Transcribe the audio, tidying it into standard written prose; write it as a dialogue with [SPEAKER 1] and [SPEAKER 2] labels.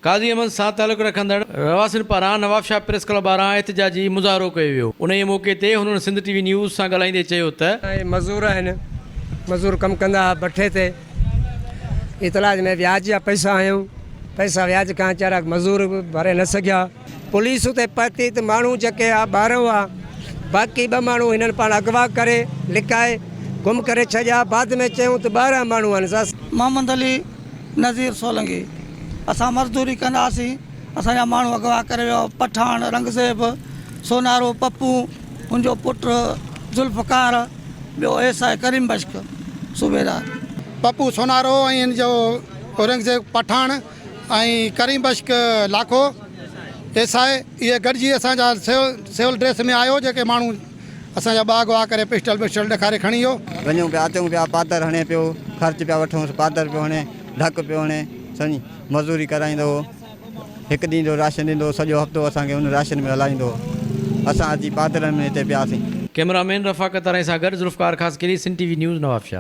[SPEAKER 1] قاضي احمد سان تعلق رکندڙ رهواسين پاران نوابشاهه پريس ڪلب ٻاهران احتجاجي مظاهرو ڪيو ويو. انهيء موقعي تي هنن سنڌ ٽي وي نيوز سان ڳالهائيندي چيو ته.
[SPEAKER 2] اهي مزور آهن، مزور ڪم ڪندا ها بٺي تي، اطلاع ۾ وياج جا پئسا هنيون، پئسا وياج کان ويچارا مزور به ڀري نه سگهيا. پوليس اتي پهتي ته ماڻهو جيڪي ها 12 هئا، باقي ٻه ماڻهو هنن پاڻ اغوا ڪري لڪائي گم ڪري ڇڏيا، بعد ۾ چيائون ته 12 ماڻهو آهن.
[SPEAKER 3] محمد علي نذير سولنگي، اسان مزدوري ڪندا هئاسين، اسان جا ماڻهو اغوا ڪري ويو، پٺاڻ، رنگزيب، سونارو، پپو، هن جو پٽ ذوالفقار، ٻيو ايس I ڪريم بشڪ، صوبيدار.
[SPEAKER 4] پپو سونارو ۽ هن جو اورنگزيب پٺاڻ ۽ ڪريم بشڪ لاکو ايس I اهي گڏجي اسان جا سول ڊريس ۾ آيو جيڪي ماڻهو اسان جا ٻه اغوا ڪري پسٽل وسٽل ڏيکاري کڻي ويو.
[SPEAKER 5] وڃون پيا اچون پيا پادر هڻي پيو خرچ پيا وٺونس پادر پيو هڻي ڍڪ پيو هڻي سمجهي مزوري ڪرائيندو هو هڪ ڏينهن جو راشن ڏيندو هو سڄو هفتو اسان کي ان راشن ۾ هلائيندو هو اسان اچي پادرن ۾ هتي پياسين.
[SPEAKER 1] ڪئميرا مين رفاقت آرائين سان گڏ Zulfiqar Khaskheli, Sindh T V news, Nawabshah.